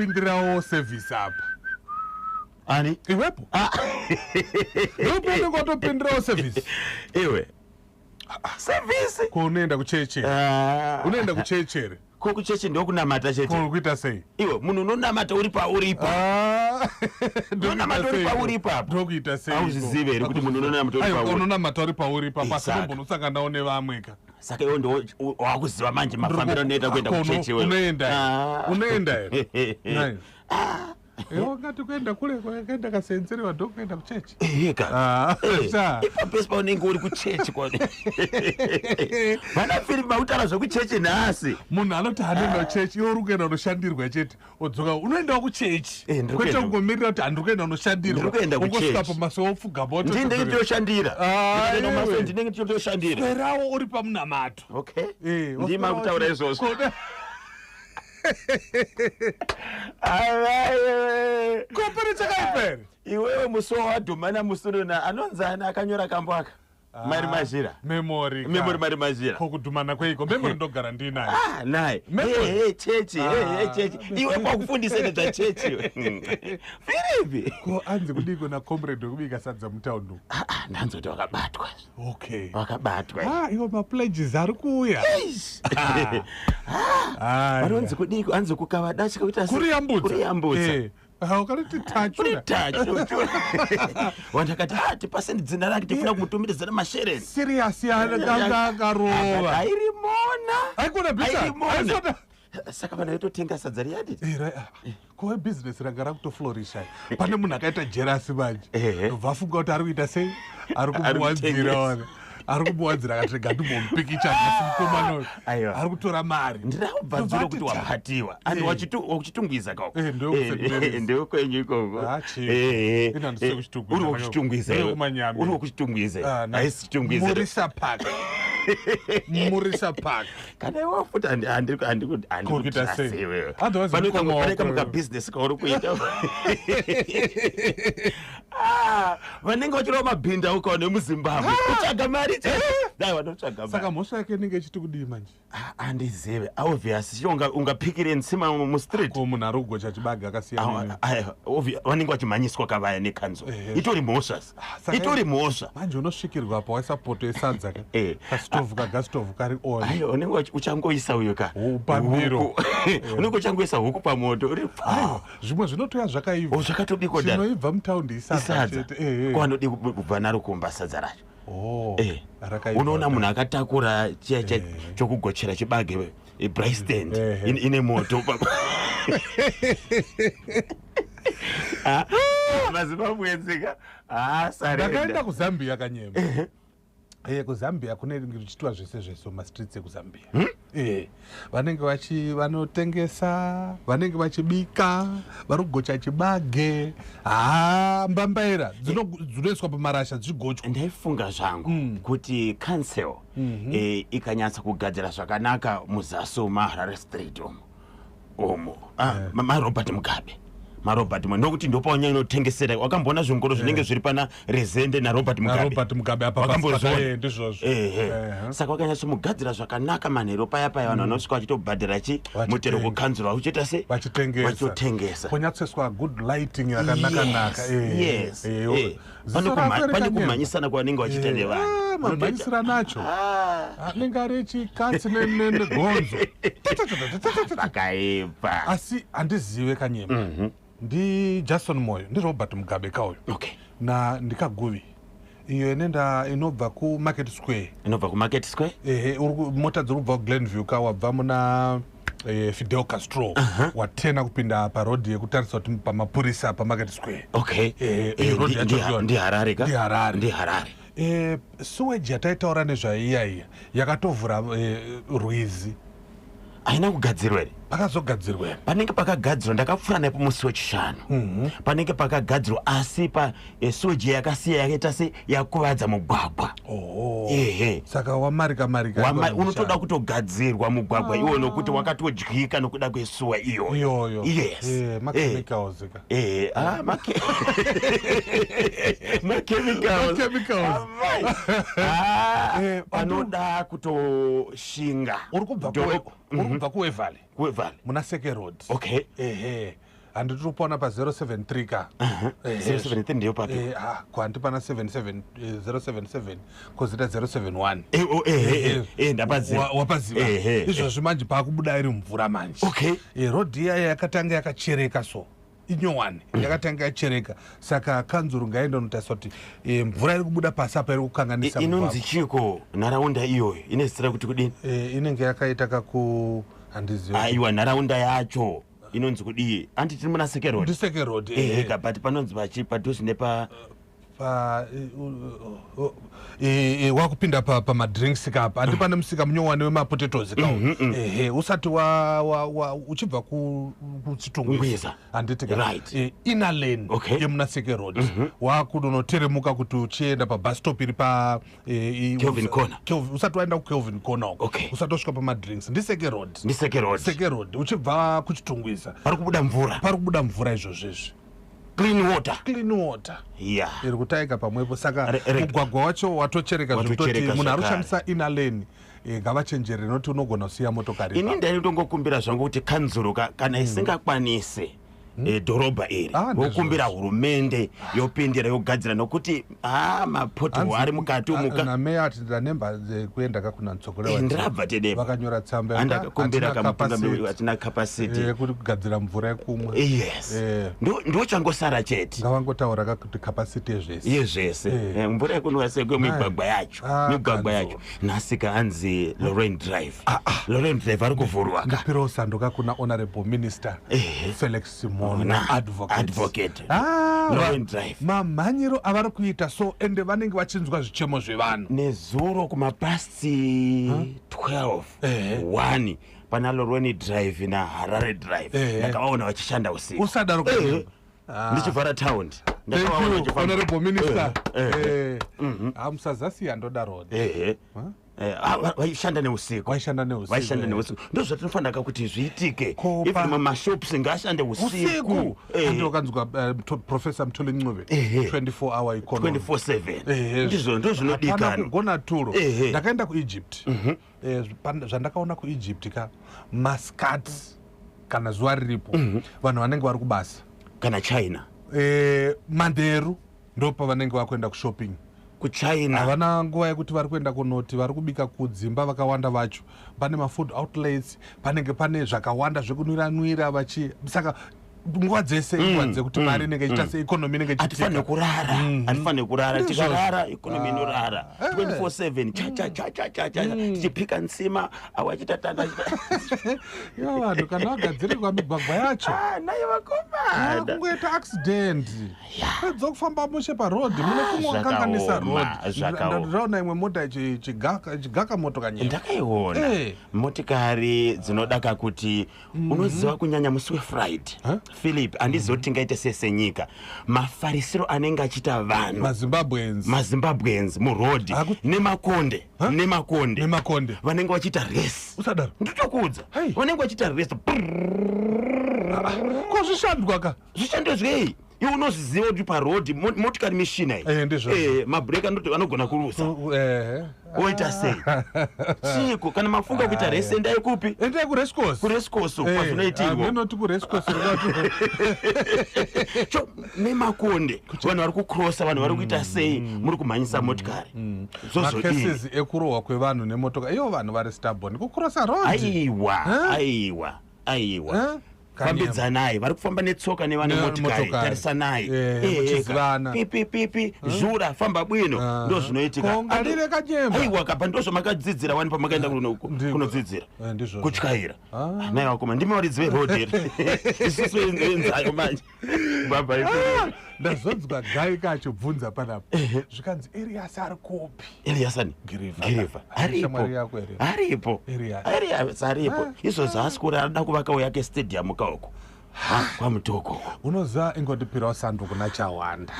Pindirawo service apa. Ani? Iwepo. Ndipo unenge watopindirawo service. Iwe. Service. Ko unoenda kucheche? Ah. Unoenda kucheche here? Ko kuchechi ndokunamata chete. Ko kuita sei? Iwe munhu unonamata uri pauri ipapo. Ah. Unonamata uri pauri ipapo. Ndokuita sei? Hauzvizive here kuti munhu unonamata uri pauri? Unonamata uri pauri ipapo asi Saka. unombonosanganawo nevamwe ka. Saka iwe ndo wakuziva manje mafambiro anoita kuenda Ko uno- kuchechi wewe. Unoenda. Ah. Unoenda here? Nice. Iwe wakati kuenda kule kwakaenda kasenzeri ndokuenda kuchechi. Eka. Ah, Eh, sha. ipapo paunenge uri kuchechi kwa vana Philip makutaura zvekuchechi nhasi. Munhu anoti handienda kuchechi, iwe uri kuenda unoshandirwa chete, wodzoka unoendawo kuchechi. Eh, ndiri Kwete kuenda- kungomirira kuti handiri kuenda unoshandirwa. Ndiri kuenda kuchechi. Ungosvika pamasowe wopfugama Ndinenge nditoshandira. Ah, Ndinenge iwe. masowe ndinenge nditoshandira. Swerawo uri pamunamato. Okay. Eh, Ndima kutaura izvozvo. Kona- Aiwa. Ko pane chakaipa here? Iwewe musi wawadhumana musuruna anonzi ani akanyora kambo aka? Mari Mazhira. Memory. ka. Memory Mari Mazhira. Ko kudhumana kweiko? Memory ndogara ndinayo. Ah, naye. Memory. Hey, hey, chechi, hey, hey, chechi. Ah. Iwe kwakufundisa nezvachechi. Philip. Ko anzi kudiko nacomrade wekubika sadza mutaundi umu? Ah, ah, ndanzoti wakabatwa. Okay. Wakabatwa. Ah, iwo mapledges ari kuuya. Eish. Ah, Vanonzi kudiko anzi kukava datya kuita se- kuriyambudza. Kuriyambudza. Eh, ah, ukanoti tachura. Tachu. Vanhu akati ah tipaseni dzina rake tifuna kumutumirizana mashereni. Serious yana akarova. Airimona. Aikona bisa. Airimona. Aisona. Saka vanhu vaitotenga sadza riyadi. Eh, ah, ko business ranga rakutoflorisha. Pane munhu akaita jerasi manje. Ehe. Ndobva afunga kuti ari kuita sei? Ari Ari kumuwanzira kutengesa. wana. Ari kumuwanzira akati rega ndimbomupikicha nhasi mukomana uyu. Aiwa. Ari kutora mari. Ndinobva Ndobva dzuro ati kuti ta. wapatiwa. Andi Eh. wakuchitungwiza kako. Eh, ndewe kuSt. Mary's. Ndewekwenyu ikoko. Ah, chii. Eh, eh. Ina handisi Eh, kuChitungwiza. Uri wakuchitungwiza. Ndeye iwe. kuManyame. Uri wakuchitungwiza. Ah, na- Haisi chitungwiza. Murisa Park. Murisa Park. Kana iwe futi Kuri kuita sei? handikutrust iwewe. Otherwise mukoma Pane wako kamuka iwewe. business kauri kuita. Ah, vanenge vachirova mabhinda uko nemuZimbabwe. Kutsvaga mari chete. Dai vanotsvaga Saka mari. mhosva yake inenge ichiti kudii manje? Ah, Handizive. Obvious ungapikire ntsima mustreet. Ko munhu ari kugocha chibage akasiyana nemi. Vanenge vachimhanyiswa kavaya nekanzo. Ehe. Itori mhosva. Saka- Itori mhosva. Manje unosvikirwa apa waisa poto yesadza ka. Eh. Kastovhu kagastovhu kari on. Aiwa unenge uchangoisa uyo ka. Pamiro. Huku. Unenge uchangoisa huku pamoto. Uri pa. Aiwa, zvimwe zvinotoya zvakaibva. Oh, zvakatobikwa dara. Chinoibva mutaundi isadza Isadza. chete. Eh, eh. Ko anodi kubva naro kumba sadza racho. Oh, Eh. rakaibva. Unoona munhu akatakura chiya chokugochera chibage bracestand Eh. ine moto pa. Ah, maZimbabwe ah Ndakaenda sarenda. kuZambia kanyemba. Eh, kuZambia kune kuchitiwa zvese zvese mumastreets ekuZambia. Eh, vanenge vachi vanotengesa, vanenge vachibika, vari kugocha chibage. Ha, mbambaira dzinoiswa pamarasha dzichigochwa. Ndaifunga zvangu kuti council ikanyatsa kugadzira zvakanaka muzasi maHarare Street umo umo Ah, maRobert Mugabe maRobert Mugabe nokuti ndopaunyanya wakamboona zvingoro zvinenge zviri pana Rezende naRobert Mugabe. NaRobert Mugabe apa pasi Wakambozviona? eh, ndizvozvo. Ehe. Ehe. Saka wakanyatsomugadzira zvakanaka manheru paya paya vanhu vanosvika vachitobhadhara chi Vachitenga. mutero kukanzuro vachiita se Vachitengesa. vachitotengesa. Ponyatsoiswa good lighting yakanaka-naka. Yes, yes. Eh, Eh. ziso Pane rako pane rekanyemba. kumhanyisana kwavanenge vachiita Eh, nevanhu. ah, mamhanyisira nacho. Ah, Anenge ari chikatsi negonzo. Pakaipa. Asi handizive kanyemba. Mhm. NdiJason Moyo, ndiRobert Mugabe kauyo. Okay. Na ndikaguvi. Iyo inenda inobva kuMarket Square. Inobva kuMarket Square. Ehe, mota dziri kubva kuGlenview ka wabva muna Fidel Castro. Watena kupinda parodhi yekutarisa kuti pamapurisa paMarket Square. Okay. Eh, Eh, road yacho iyona. ndiHarare ka. NdiHarare. Ndiharare. Sewage yataitaura nezvaiya iya yakatovhura rwizi. Haina kugadzirwa here? Pakazogadzirwa here? Panenge pakagadzirwa, ndakapfuura nepo musi wechishanu. Panenge pakagadzirwa asi pa sewage yakasiya yakaita se yakuvadza mugwagwa. Oho. Ehe. Saka wamarika marika. Unotoda kutogadzirwa mugwagwa iwo nokuti wakatodyika nokuda kwesuwa iyoyo. Iyoyo. Yes. Eh, machemicals ka. Eh, ah, machemicals. Machemicals. Amai. Ah, Eh, panoda kutoshinga. Uri kubva Doro- uri kubva kuWevale Kuwevale. muna Seke Road. Okay. Ehe. Handiti tiri kupaona pa073 ka? 073 ndiyo papi? Kwandi pana 77, 077 kozita 071. Oh, ndapaziva. Wapaziva? Izvozvi manje paakubuda iri mvura manje. Rodhi iyaya yakatanga yakachereka, so inyowani, yakatanga yachereka, saka kanzuru ngaenda unotarisa kuti mvura iri kubuda pasi apa iri kukanganisa Inonzi mugwagwa. Chiko nharaunda iyoyo ine zita rekuti kudini? Inenge yakaita kaku, handizivi. Aiwa, nharaunda yacho inonzi kudii? Anti tiri muna Seke Road? NdiSeke Road. Eheka, but panonzi pachi padhuze nepa Pa wakupinda pamadrinks kapa, handi pane musika munyowani wemapotatoes kawo? Ehe, usati uchibva kuChitungwiza. Ngwiza. Handiti ka? Inner lane yemuna Seke Road, wakunoteremuka kuti uchienda pabus stop iri pa Kelvin Corner. Usati waenda kuKelvin Corner uko. Usati wasvika pamadrinks, ndiSeke Road. NdiSeke Road. Seke Road, uchibva kuChitungwiza. Pari kubuda mvura. Pari kubuda mvura izvozvezvi. Clean water. Clean water iri kutaika pamwepo, saka mugwagwa wacho watochereka zvekutoti Watochereka munhu ari zvakare. kushandisa inner lane, ngavachenjere nekuti unogona kusiya motokari Ini ipapo. ndaitongokumbira zvangu kuti kanzuru kana isingakwanise dhorobha iri, Ah, ndizvozvo. vokumbira hurumende yopindira yogadzira, nokuti ha, mapothole ari mukati umu. Nameya ati ndanemba dzekuenda kakuna mutsogolera. Ndirabva tedepa. Vakanyora tsamba yekuti Andakakumbira hatina kamutungamiri, capacity, hatina capacity yekuti kugadzira mvura yekumwa. Yes. Ndo changosara chete. Ngavangotaura kakuti capacity yezvese. Yezvese. Mvura yekunwa sekwe migwagwa yacho. Ah, Migwagwa kanzuru. yacho nhasika anzi Lorraine Drive, Lorraine Drive ari kuvhurwa ka. Ndipirawo sando kakuna Honorable Minister Felix Simon, advocate. Advocate. Ah, Lorraine Drive. Mamhanyiro avari kuita so, ende vanenge vachinzwa zvichemo zvevanhu. Nezuro kumapast 12, 1, pana Lorraine Drive naHarare Drive, ndakavaona vachishanda usiku. Usadaro. Ehe. Ndichivhara taundi. Thank you, Honorable Minister. Hamusazasiya ndodaro. Ehe. Vaishanda neusiku. Vaishanda neusiku. Vaishanda neusiku, ndo zvatinofanira kuti zviitike. Kopa. Even mashops ngaashande usiku. Usiku. Andi wakanzwa Professor Mthuli Ncube, 24 hour economy. 24/7. Ehe. Ndizvo ndo Hapana zvinodikanwa. kugona turo. Ndakaenda kuEgypt. Zvandakaona kuEgypt ka, maskati kana zuva riripo, vanhu vanenge vari kubasa. Kana China. Manderu ndo pavanenge vakuenda kushopping. KuChina. Havana nguva yekuti vari kuenda kunoti vari kubika kudzimba. Vakawanda vacho pane mafood outlets, panenge pane zvakawanda zvekunwira-nwira vachi, saka nguva dzese inguva dzekuti mari inenge ichiita seeconomy inenge Hatifaniri ichitika. kurara, hatifaniri kurara. Ndizvozvo. Tikarara, economy inorara. 24/7, cha cha cha cha cha cha, tichipika nsima awachitatanda. Ivo vanhu kana vagadzirirwa migwagwa yacho, Naye vakomana. Kungoita accident, pedza kufamba mushe parodhi, mune kumwe wakanganisa Zvakaoma, rodhi. zvakaoma. Ndaona imwe mota ichigaka motoka nyema. Ndakaiona. Motikari dzinodaka kuti unoziva, kunyanya musi weFriday. Philip, handizivi kuti tingaite sei senyika, mafarisiro anenge achiita vanhu. MaZimbabweans. MaZimbabweans murodhi nemakonde, nemakonde. Nemakonde. Vanenge vachiita race. Usadaro. Nditokuudza. Hey. Vanenge vachiita race. Ko zvishandwa ka? Zvishandozvei? Iwe unozviziva kuti parodhi motikari mishina iyi. Ndizvozvo. Mabhureki anogona kurusa. Woita sei? Chiko kana mafunga kuita race, endai kupi? Endai kuracecourse. Kuracecourse kwazvinoitirwa. Aminoti kuracecourse. Cho nemakonde, vanhu vari kukrosa, vanhu vari kuita sei, muri kumhanyisa motikari, zvozodini? Macases ekurohwa kwevanhu nemotoka, ivo vanhu vari stubborn kukrosa road. Aiwa. Eh? Aiwa, aiwa. Eh? Fambidzanai, vari kufamba netsoka nevane motikari. Nemotokari. Tarisanai. Muchizivana. Pipipipi, zhura, famba bwino. Ndo zvinoitika. Kongarire kanyemba. Aiwa kapa, ndo zvamakadzidzira wani pamakaenda kunodzidzira Ndizvozvo. kutyaira. Nai vakoma, ndimi varidzi verodhi here? Isusu enzayo manje baba. Ah, ndazonzwa gai kachibvunza panapa, zvikanzi Erias ari kupi? Eliasani? Girivha. Girivha aripo. Shamwari yako here? Aripo. Elias. Elias aripo. Izvozvo haasi kuri, arida kuvakawo yake stadium kaoko kwaMutoko uko. Unoziva, ingondipirawo sando kuna Chawanda.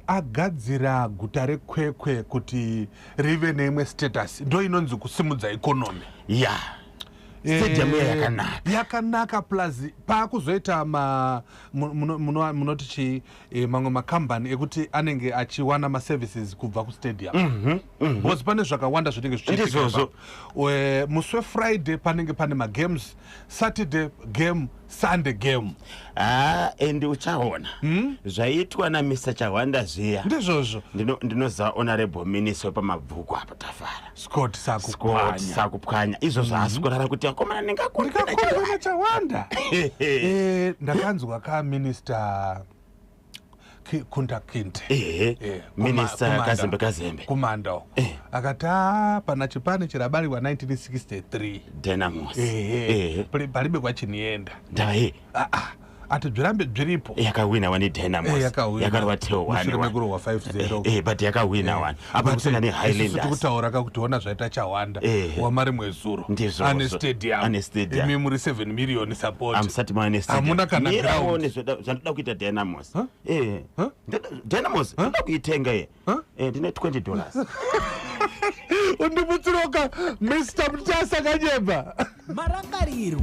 Agadzira guta reKwekwe kuti rive neimwe status, ndo inonzi kusimudza economy. Ya, stadium iya yakanaka. Yakanaka, plus paakuzoita munoti chii, mamwe makambani ekuti anenge achiwana maservices kubva kustadium, because pane zvakawanda zvinenge zvichiitika Ndizvozvo. ipapo. Musi weFriday panenge pane magames, Saturday game, Sunday game. Ah, and uchaona zvaitwa naMr Chawanda zviya. Ndizvozvo. Ndinoziva honorable minister wepamabvuku apa, tafara. Scott Scott. Sakupwanya. Sakupwanya izvozvo haasi kurara kuti akomana ndingakundana. Ndikakundana Chawanda. Ndakanzwa kaminister Kunda Kinte. Ehe. Minister Kazembe, Kazembe. Kumanda uko. Akati, "Ah, pana chipani chirabaliwa 1963 Dynamos. Ehe. Palibe kwachinienda." Ndava ye. Ah, ah. Ati bzirambe bziripo. Yakawina wani Dynamos. Yakawina. Yakarwa teo Mushure one one. mekurohwa 5-0. But yakawina one apa But kusangana isusu neHighlanders. tikutaura kakutiona zvaita Chawanda wamarimwe zuro. Ndizvozvo. Ane stadium. Ane stadium. Imi muri 7 million support. Amusati maane stadium. Hamuna kana Mira ground. uone zvandoda kuita Dynamos. Huh? Huh? Dynamos ndoda kuitenga iye. Huh? Ndine $20. Undimutsiroka Mr Mutasa Kanyemba. Marangariro.